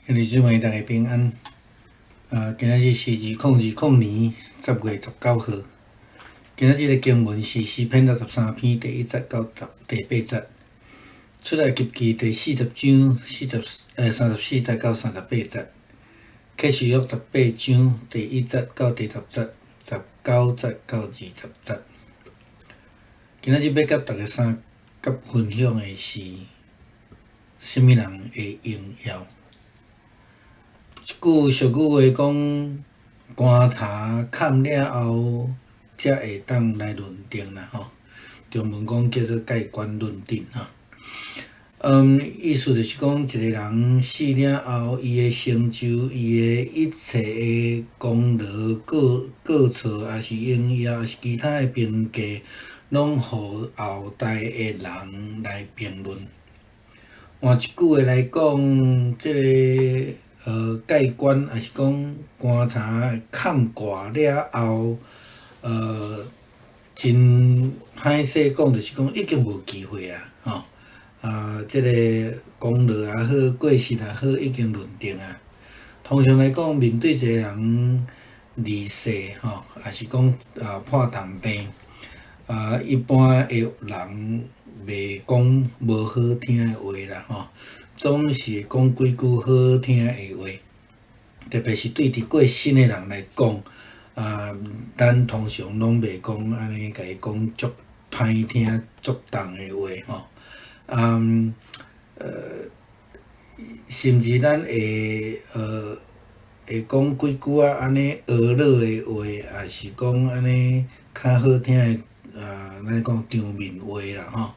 兄弟姊妹，大家平安。今仔日是2020年10月19號。今仔日的經文是詩篇63篇第1節到第8節，出埃及記第40章34節到38節，啟示錄18章第1節到第10節，19節到20節。今仔日欲佮大家相佮分享的是啥物人的榮耀？一句俗語話講，棺柴崁了後，才會當來論定啦吼。中文講叫做蓋棺論定吼。意思就是講，一个人死了後，伊的成就，伊的一切的功勞、過錯，抑是榮耀，抑是其他的評價，攏予後代的人來評論。換一句話來講，這个蓋棺，抑是講棺柴崁蓋了後，真歹勢講，就是講已經無機會啊，吼！啊，這个功勞也好，過失也好，已經論定啊。通常來講，面對一个人離世，吼，抑是講破重病，一般的人袂講無好聽的話啦，吼，總是會講幾句好聽的話。特別是對佇過身的人來講，咱通常攏袂講按呢，共伊講足歹聽、足重的話，吼。甚至咱會講幾句仔按呢呵咾的話，抑是講按呢較好聽的咱講場面話啦，吼。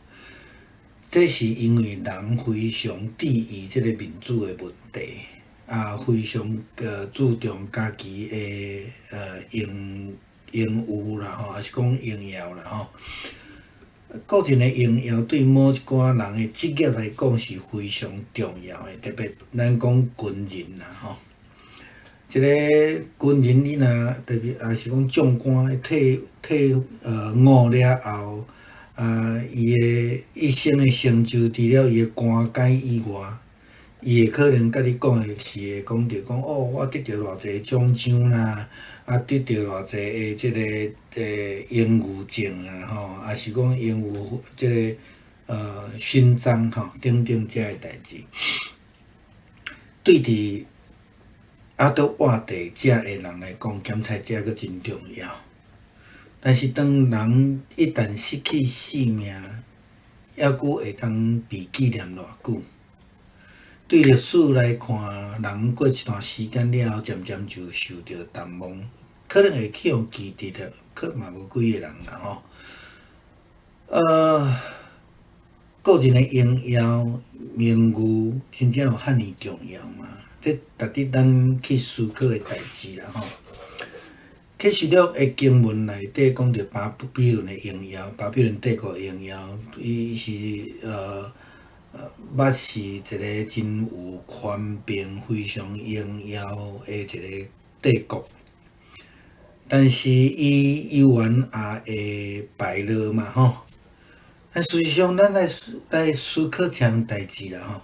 這是因為人非常注意這个面子的問題，非常注重家己的榮譽啦，吼，抑是講榮耀啦，吼。個人的榮耀對某一寡人的職業來講是非常重要的，特別咱講軍人啦，吼。一个軍人你若特別抑是講將官退伍了後，伊的一生的成就，除了伊的官階以外，伊會可能佮你講的是會講著講哦，我得著偌濟獎章啦，得著偌濟的這个榮譽證啊，吼，抑是講榮譽這个勳章吼等等遮个代誌。對佇猶閣活佇遮的人來講，檢查這閣真重要。但是當人一旦失去性命，猶閣會當被紀念偌久？對歷史來看，人過一段時間了後，漸漸就受著淡忘，可能會去予記得的，可能嘛無幾个人啦吼。個人的榮耀、名譽，真正有遐爾重要嗎？這值得咱去思考的代誌啦吼。啟示錄的經文內底講著巴比倫的榮耀，巴比倫帝國的榮耀，伊是捌是一个真有權柄、非常榮耀的一个帝國。但是伊猶原也會敗落嘛吼。但事實上，咱來思考這項代誌啦吼。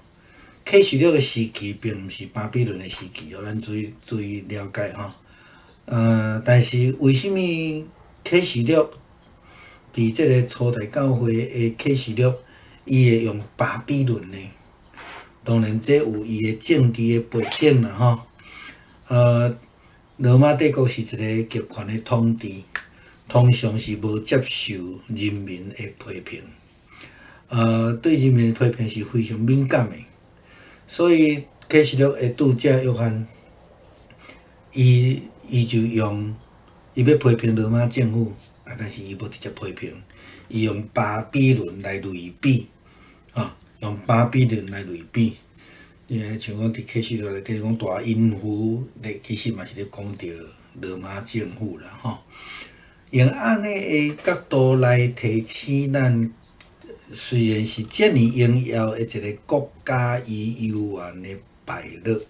啟示錄的時期並毋是巴比倫的時期哦，咱注意注意了解吼。但是為啥物啟示錄佇這个初代教會的啟示錄，伊會用巴比倫呢？當然，這有伊的政治的背景啦吼。羅馬帝國是一个極權的統治，通常是無接受人民的批評，對人民的批評是非常敏感的，所以啟示錄的著者約翰，伊就用伊欲批評羅馬政府，但是伊無直接批評，伊用巴比倫來類比，用巴比倫來類比。像講佇啟示錄內底講大淫婦，其實嘛是咧講著羅馬政府啦，吼。用按呢的角度來提醒咱，雖然是遮爾榮耀的一个國家，伊猶原會敗落。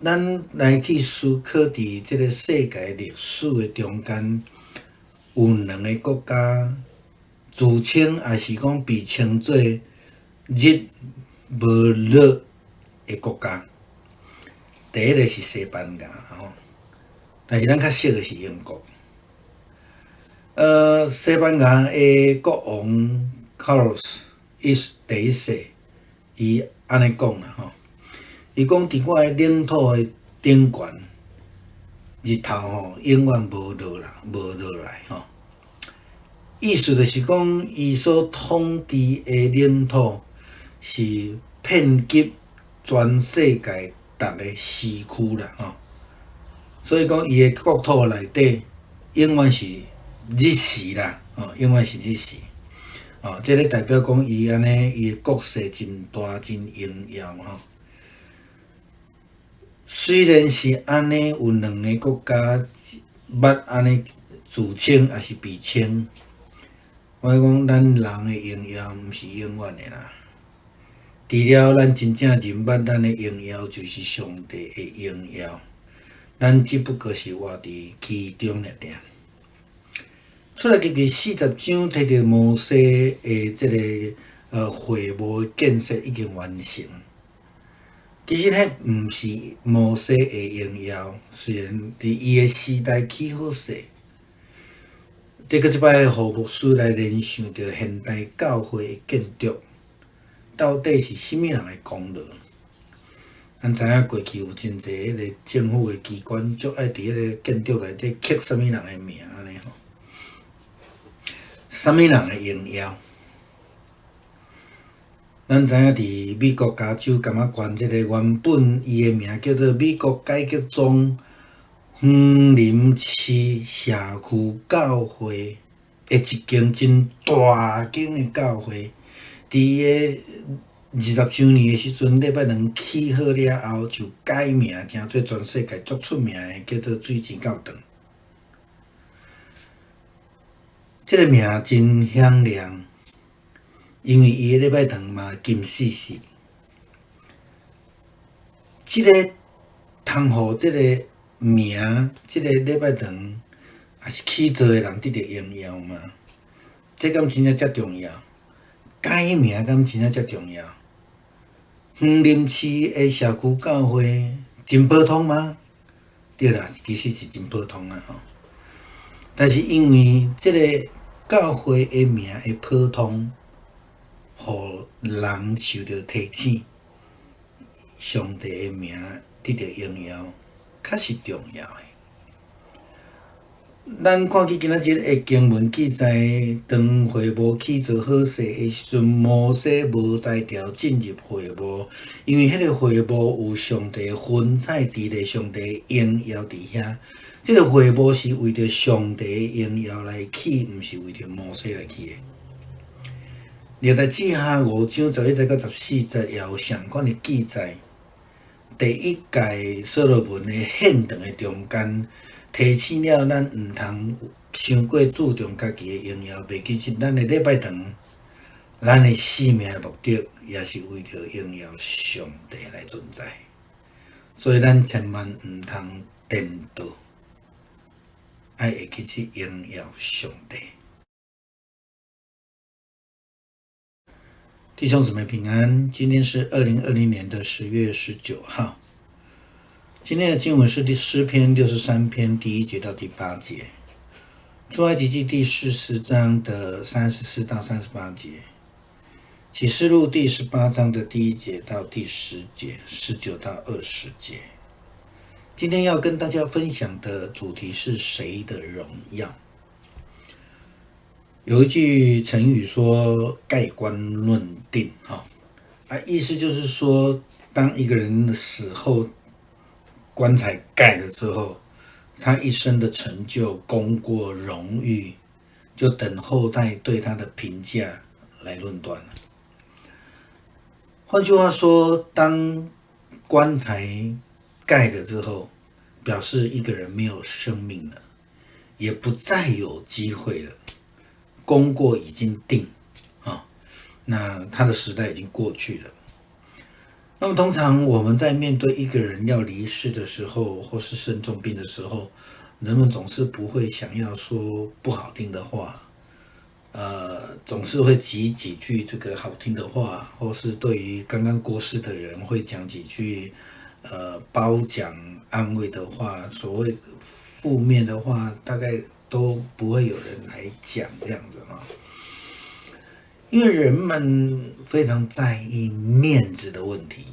咱來去思考佇這个世界歷史的中間，有兩个國家自稱，抑是講被稱做日無落的國家。第一个是西班牙吼，但是咱較熟的是英國。西班牙的國王卡洛斯一第一世，伊按呢講啦吼，伊講佇我的領土的頂懸，日頭吼永遠無落啦，無落來吼。意思就是講，伊所統治的領土是遍及全世界逐个時區啦吼。所以講，伊的國土內底永遠是日時啦，吼，永遠是日時。哦，這个代表講伊按呢，伊的國勢真大，真榮耀吼。雖然是按呢，有兩个國家捌按呢自稱，抑是被稱。我講，咱人的榮耀毋是永遠的啦。除了咱真正認捌咱的榮耀就是上帝的榮耀，咱只不過是活佇其中爾爾。出埃及記40章提著摩西的這个會幕的建設已經完成。其實彼毋是摩西的榮耀，雖然佇伊的時代起好勢。這閣這擺予牧師來聯想著現代教會的建築，到底是啥物人的功勞？咱知影過去有真濟彼个政府的機關，足愛佇彼个建築內底刻啥物人的名按呢吼？啥物人的榮耀？咱知影佇美國加州柑仔郡這个原本伊的名叫做美國改革宗園林市社區教會的一間真大間的教會，佇伊的20週年的時陣，禮拜堂起好了後，就改名，成做全世界足出名的，叫做水錢教堂。這个名真響亮，因為伊的禮拜堂嘛金絲絲。這个通予這个名，這个禮拜堂也是起造的人得著榮耀嗎？這敢真正遮重要？改名敢真正遮重要？園林市的社區教會真普通嗎？對啦，其實是真普通啦吼。但是因為這個教會的名的普通，予人受著提醒，上帝的名得著榮耀，較是重要的。咱看見今仔日的經文記載，當會幕起造好勢的時陣，摩西無才調進入會幕，因為彼个會幕有上帝的雲彩佇咧，上帝的榮耀佇遐。這个會幕是為著上帝的榮耀來起，毋是為著摩西來起的。歷代志下5章11節到14節也有相仝的記載。第一屆所羅門的獻堂的中間，提醒了咱毋通傷過注重家己的榮耀，袂記得咱的禮拜堂，咱的生命的目的也是為著榮耀上帝來存在，所以咱千萬毋通顛倒，愛會記得榮耀上帝。弟兄姊妹平安，今天是2020年的10月19號。今天的經文是第詩篇63篇第1節到第8節，出埃及記第40章的34到38節，啟示錄第18章的第1節到第10節，19到20節。今天要跟大家分享的主題是誰的榮耀？有一句成語說“蓋棺論定”哈，啊，意思就是說，當一個人死後，棺材蓋了之後，他一生的成就、功過、榮譽，就等後代對他的評價來論斷了。換句話說，當棺材蓋了之後，表示一個人沒有生命了，也不再有機會了。功過已經定，啊，那他的時代已經過去了。那麼通常我們在面對一個人要離世的時候，或是生重病的時候，人們總是不會想要說不好聽的話，总是会挤几句这个好听的话，或是对于刚刚过世的人会讲几句褒奖安慰的话，所谓负面的话，大概都不会有人来讲这样子啊。因为人们非常在意面子的问题，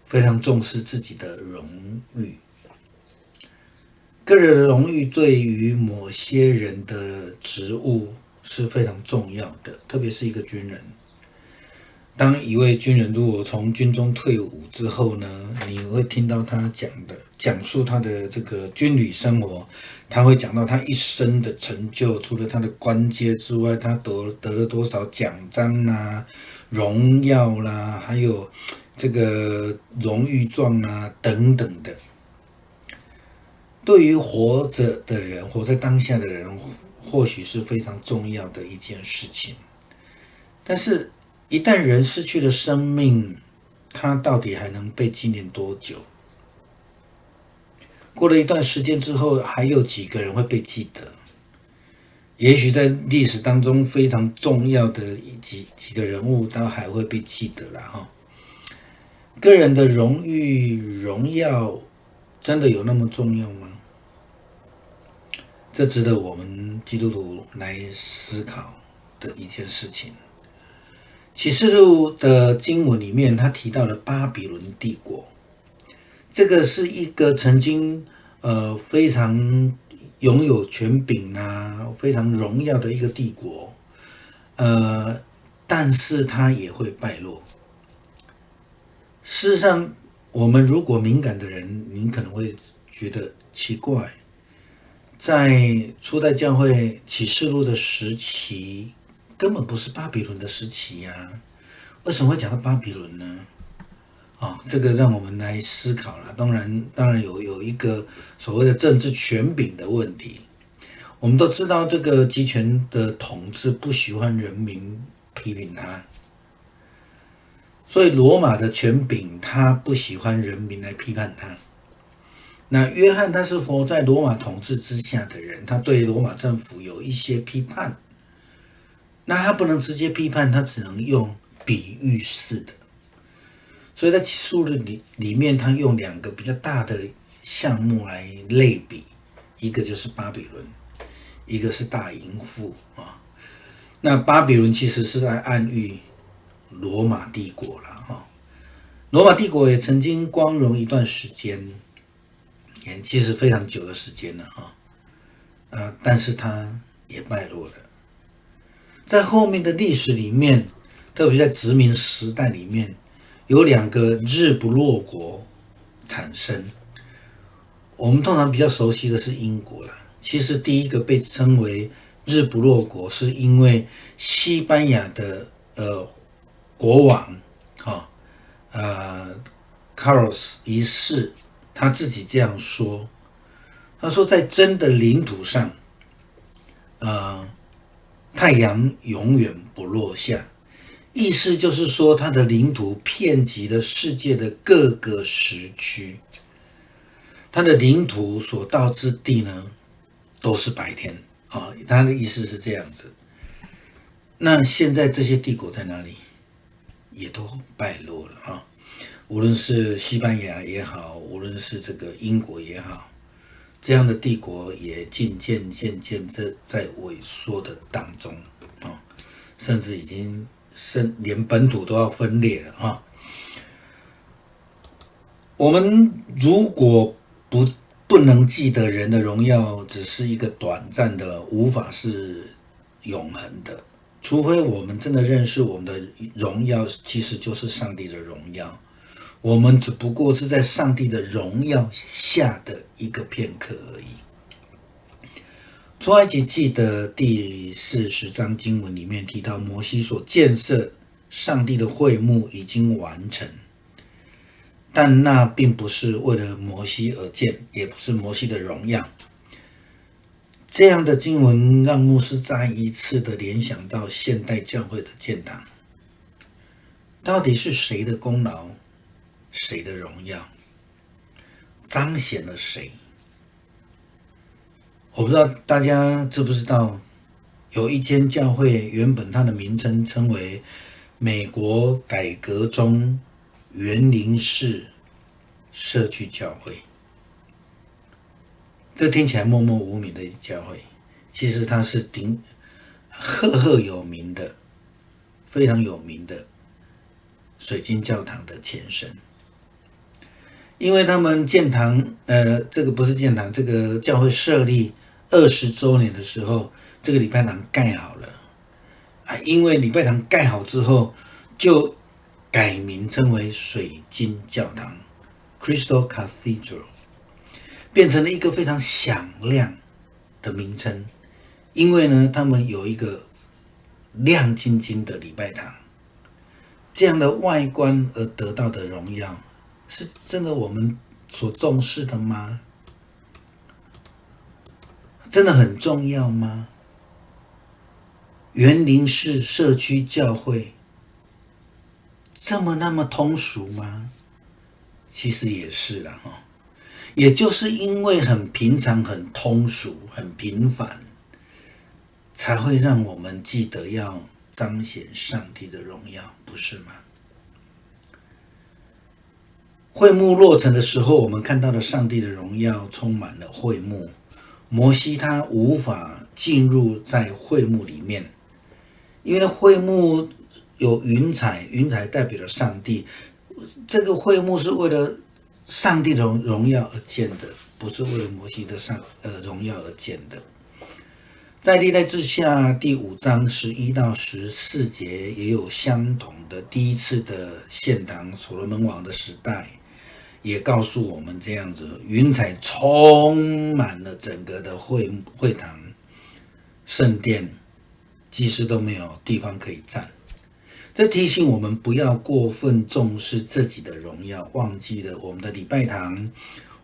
非常重视自己的荣誉。个人的荣誉对于某些人的职务是非常重要的，特别是一个军人。当一位军人如果从军中退伍之后呢，你会听到他讲述他的这个军旅生活，他会讲到他一生的成就，除了他的官阶之外，他得了多少奖章啦、荣耀啦，还有这个荣誉状啊等等的。对于活着的人，活在当下的人，或许是非常重要的一件事情。但是，一旦人失去了生命，他到底还能被纪念多久？过了一段时间之后，还有几个人会被记得？也许在历史当中非常重要的几个人物，都还会被记得了哈。个人的荣誉、荣耀，真的有那么重要吗？这值得我们基督徒来思考的一件事情。启示录的经文里面，他提到了巴比伦帝国，这个是一个曾经非常拥有权柄啊、非常荣耀的一个帝国，但是它也会败落。事实上，我们如果敏感的人，您可能会觉得奇怪，在初代教会启示录的时期，根本不是巴比伦的时期呀，为什么会讲到巴比伦呢？啊，这个让我们来思考了。当然，当然有一个所谓的政治权柄的问题。我们都知道，这个集权的统治不喜欢人民批评他，所以罗马的权柄他不喜欢人民来批判他。那约翰他是活在罗马统治之下的人，他对罗马政府有一些批判。那他不能直接批判，他只能用比喻式的。所以在启示录里面，他用两个比较大的项目来类比，一个就是巴比伦，一个是大淫妇啊。那巴比伦其实是在暗喻罗马帝国了哈。罗马帝国也曾经光荣一段时间，也其实非常久的时间了啊。但是它也败落了。在后面的历史里面，特别在殖民时代里面，有两个日不落国产生。我们通常比较熟悉的是英国啦。其实第一个被称为日不落国，是因为西班牙的国王，哈，卡洛斯一世他自己这样说，他说在真的领土上，太阳永远不落下，意思就是说，它的领土遍及了世界的各个时区，它的领土所到之地呢，都是白天啊。他的意思是这样子。那现在这些帝国在哪里？也都败落了啊。无论是西班牙也好，无论是这个英国也好，这样的帝国也渐渐渐渐在萎缩的当中啊，甚至已经连本土都要分裂了啊。我们如果不能记得人的荣耀只是一个短暂的，无法是永恒的，除非我们真的认识我们的荣耀其实就是上帝的荣耀。我们只不过是在上帝的荣耀下的一个片刻而已。出埃及记的第40章经文里面提到，摩西所建设上帝的会幕已经完成，但那并不是为了摩西而建，也不是摩西的荣耀。这样的经文让牧师再一次的联想到现代教会的建堂，到底是谁的功劳？谁的荣耀？彰显了谁？我不知道大家知不知道，有一间教会，原本它的名称称为美国改革宗园林市社区教会。这听起来默默无名的教会，其实它是顶赫赫有名的、非常有名的水晶教堂的前身。因为他们建堂，这个不是建堂，这个教会设立20周年的时候，这个礼拜堂盖好了，啊，因为礼拜堂盖好之后，就改名称为水晶教堂（Crystal Cathedral），变成了一个非常响亮的名称。因为呢，他们有一个亮晶晶的礼拜堂，这样的外观而得到的荣耀，是真的我们所重视的吗？真的很重要吗？园林式社区教会这么那么通俗吗？其实也是啦，哈，也就是因为很平常、很通俗、很平凡，才会让我们记得要彰显上帝的荣耀，不是吗？会幕落成的时候，我们看到了上帝的荣耀充满了会幕。摩西他无法进入在会幕里面，因为会幕有云彩，云彩代表了上帝。这个会幕是为了上帝的荣耀而建的，不是为了摩西的荣耀而建的。在历代志下第五章11到14节也有相同的第一次的献堂，所罗门王的时代。也告诉我们这样子，云彩充满了整个的会堂、圣殿，祭司都没有地方可以站。这提醒我们不要过分重视自己的荣耀，忘记了我们的礼拜堂，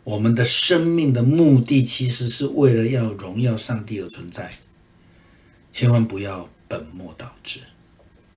我们的生命的目的其实是为了要荣耀上帝而存在，千万不要本末倒置。